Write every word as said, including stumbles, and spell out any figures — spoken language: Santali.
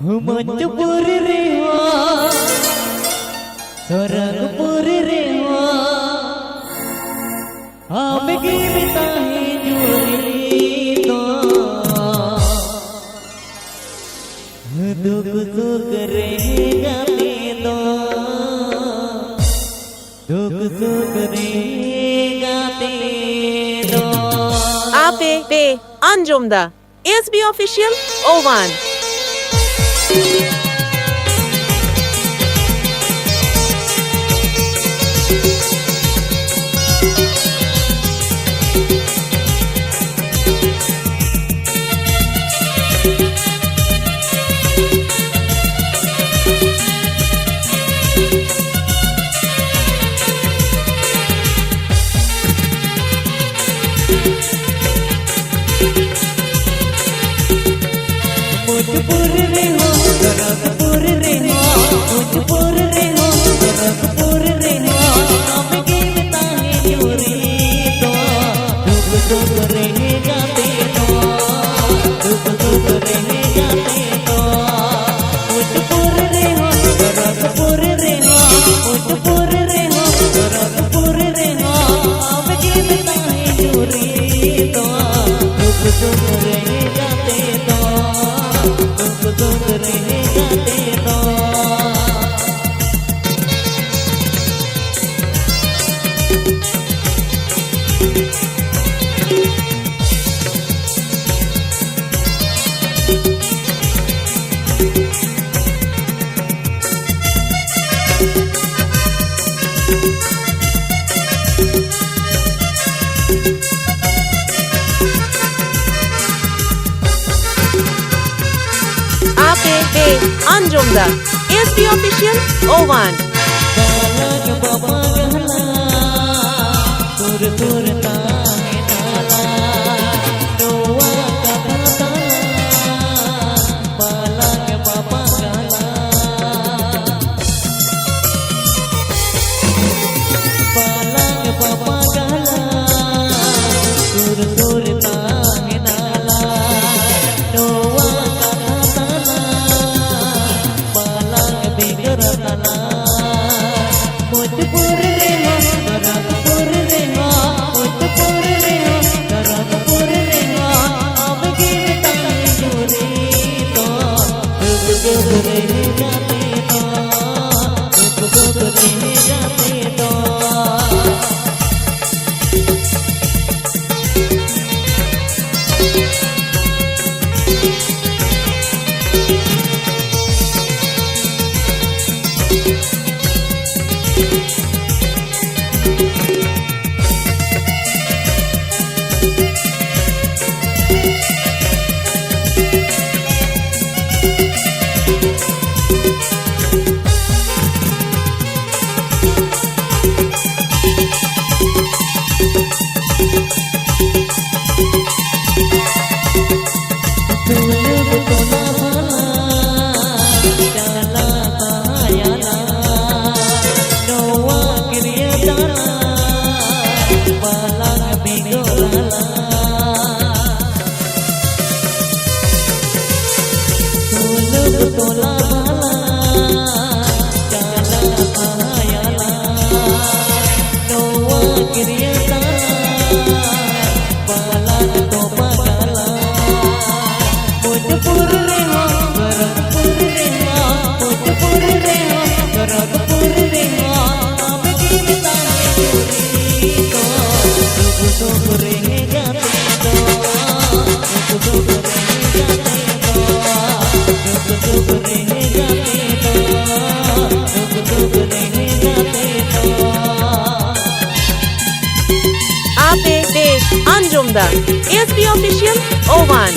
ᱢᱚᱧᱪᱚᱯᱩᱨ ᱨᱮᱦᱚᱸ, ᱥᱚᱨᱚᱜᱽᱯᱩᱨ ᱨᱮᱦᱚᱸ, ᱟᱢᱜᱮᱢ ᱛᱟᱦᱮᱸ ᱡᱩᱨᱤ ᱫᱚ᱾ ᱫᱩᱠ ᱥᱩᱠ ᱨᱮ ᱜᱟᱛᱮ ᱫᱚ, ᱫᱩᱠ ᱥᱩᱠ ᱨᱮ ᱜᱟᱛᱮ ᱫᱚ᱾ ᱟᱯᱮ ᱯᱮ ᱟᱸᱡᱚᱢ ᱫᱟ ᱮᱥ ᱵᱤ Official ᱳᱣᱟᱱ᱾ ᱢᱚᱧᱪᱚᱯᱩᱨ ᱨᱮᱦᱚᱸ, ᱜᱚᱨᱚᱠᱷᱯᱩᱨ ᱨᱮᱦᱚᱸ, ᱢᱚᱧᱪᱚᱯᱩᱨ ᱨᱮᱦᱚᱸ, ᱜᱚᱨᱚᱠᱷᱯᱩᱨ ᱨᱮᱦᱚᱸ, ᱟᱢᱜᱮᱢ ᱛᱟᱦᱮᱸ ᱡᱩᱨᱤ ᱫᱚ᱾ ᱫᱩᱠ ᱥᱩᱠ ᱨᱮ ᱜᱟᱛᱮ ᱫᱚ, ᱫᱩᱠ ᱥᱩᱠ ᱨᱮ ᱜᱟᱛᱮ ᱫᱚ᱾ ᱢᱚᱧᱪᱚᱯᱩᱨ ᱨᱮᱦᱚᱸ, ᱜᱚᱨᱚᱠᱷᱯᱩᱨ ᱨᱮᱦᱚᱸ, ᱢᱚᱧᱪᱚᱯᱩᱨ ᱨᱮᱦᱚᱸ, ᱜᱚᱨᱚᱠᱷᱯᱩᱨ ᱨᱮᱦᱚᱸ, ᱟᱢᱜᱮᱢ ᱛᱟᱦᱮᱸ ᱡᱩᱨᱤ ᱫᱚ᱾ ᱫᱩᱠ ᱥᱩᱠ ᱨᱮ ᱜᱟᱛᱮ ᱫᱚ, ᱫᱩᱠ ᱥᱩᱠ ᱨᱮ ᱜᱟᱛᱮ ᱫᱚ᱾ ᱟᱯᱮ ᱯᱮ ᱟᱸᱡᱚᱢ ᱫᱟ ᱮᱥ ᱵᱤ Official ᱳᱣᱟᱱ᱾ ᱵᱟᱞᱟᱝ ᱵᱟᱯᱞᱟ ᱜᱟᱦᱞᱟ, ᱥᱩᱨ ᱥᱩᱨ ᱛᱟᱦᱮᱱᱟᱞᱟ, ᱱᱚᱣᱟ ᱠᱟᱛᱷᱟ ᱛᱟᱞᱟ᱾ ᱵᱟᱞᱟᱝ ᱵᱟᱯᱞᱟ ᱜᱟᱦᱞᱟ, ᱵᱟᱞᱟᱝ ᱵᱟᱯᱞᱟ ᱜᱟᱦᱞᱟ, ᱥᱩᱨ ᱥᱩᱨ ᱛᱟᱦᱮᱱᱟᱞᱟ, ᱱᱚᱣᱟ ᱠᱟᱛᱷᱟ ᱛᱟᱞᱟ᱾ ᱟᱯᱮ ᱯᱮ ᱟᱸᱡᱚᱢ ᱫᱟ S B Official ᱳᱣᱟᱱ᱾